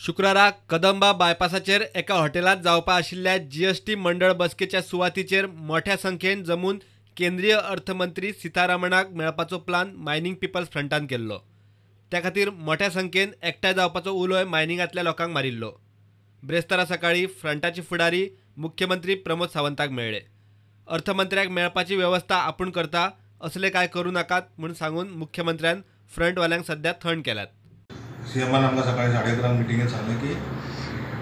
शुक्रारा कदंबा बायपासाचेर एका हॉटेलांत जावपा आशिल्ल्या जीएसटी मंडळ बसकेच्या सुवातीचेर मोठ्या संख्येन जमून केंद्रीय अर्थमंत्री सीतारामणाक मेळपाचो प्लान मायनिंग पिपल्स फ्रंटान केल्लो. त्या खातीर मोठ्या संख्येन एकठांय जावपाचो उलोय मायनिंगांतल्या लोकांक मारिल्लो. ब्रेस्तारा सकाळीं फ्रंटाची फुडारी मुख्यमंत्री प्रमोद सावंताक मेळ्ळे. अर्थमंत्र्याक मेळपाची वेवस्था आपूण करता, असले काय करूं नाकात म्हूण सांगून मुख्यमंत्र्यान फ्रंटवाल्यांक सध्या थंड केल्यात. सीएमान आमकां सकाळी 11:30 मिटिंगेत सांगलें की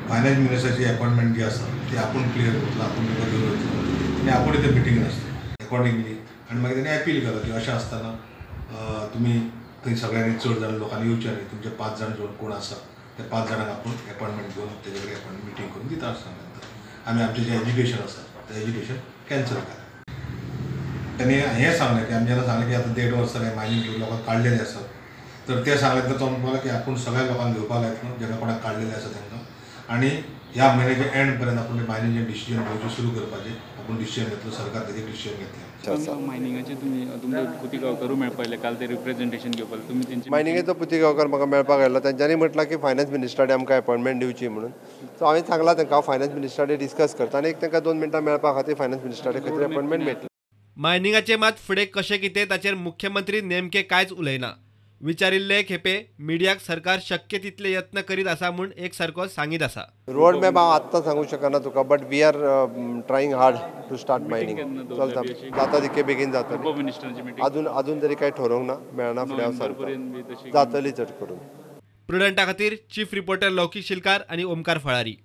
फायनान्स मिनिस्टराची अपॉइंटमेंट जी आसा ती आपूण क्लियर करतलो, आपूण ताका घेवन वयतलो आनी आपूण ते मिटिंगेन आसतलो अकॉर्डिंगली. आनी मागीर तेणी अपील केलो की अशें आसतना तुमी थंय सगळ्यांनी चड जाण लोकांनी येवचें न्ही, तुमचे 5 जाण जोड कोण आसा ते 5 जाणांक आपूण अपॉइंटमेंट घेवन तेजे कडेन अपॉइंटमेंट मिटींग करून दिता आसतना नंतर आमी आमचें जें एज्युकेशन आसा तें एज्युकेशन कॅन्सल केलें. तेणी हें सांगलें की आमी जेन्ना सांगलें की आतां 1.5 वर्सां मायनिंग लोकांक काडलेले आसात तर ते सांगले तर तो म्हणपाक की आपूण सगळ्या लोकांक घेवपाक येतलो जेन्ना कोणाक काडलेले आसा तांकां आनी ह्या म्हयन्याच्या एंड पर्यंत आपूण मायनिंगचें डिसिजन घेवचें सुरू करपाचें आपूण डिसिजन घेतलो, सरकार तेजें डिसिजन घेतलें. मायनिंगाचें तुमी तुमच्या पुती गांवकरूय मेळपाक आयले काल, ते रिप्रेझेंटेशन घेवपाक तुमी तेंचे मायनिंगेचो पुती गांवकर म्हाका मेळपाक आयलो. तेंच्यांनी म्हटलां की फायनान्स मिनिस्टरान आमकां अपॉयंटमेंट दिवची म्हणून. सो हांवें सांगलां तांकां हांव फायनान्स मिनिस्टरान डिस्कस करता आनी एक तांकां 2 मिनटां मेळपा खातीर फायनान्स मिनिस्टरा खातीर अपॉयंटमेंट मेळटली. मायनिंगाचें मात फुडें कशें कितें ताचेर मुख्यमंत्री नेमकें कांयच उलयना. विचारिल्ले खेपे मिडियाक सरकार शक्य तितले यत्न करीत आसा म्हूण एक सारको सांगीत आसा. रोड मॅप हांव आत्तां सांगूंक शकना तुका, but we are trying hard to start mining. चलता, जाता तितके बेगीन जातली. अजून अजून तरी कांय ठरोवंक ना, मेळना फुडें हांव सांगता, जातली चड करून. प्रुडंटा खातीर चीफ रिपोर्टर लौकीक शिलकार आनी ओमकार फळारी.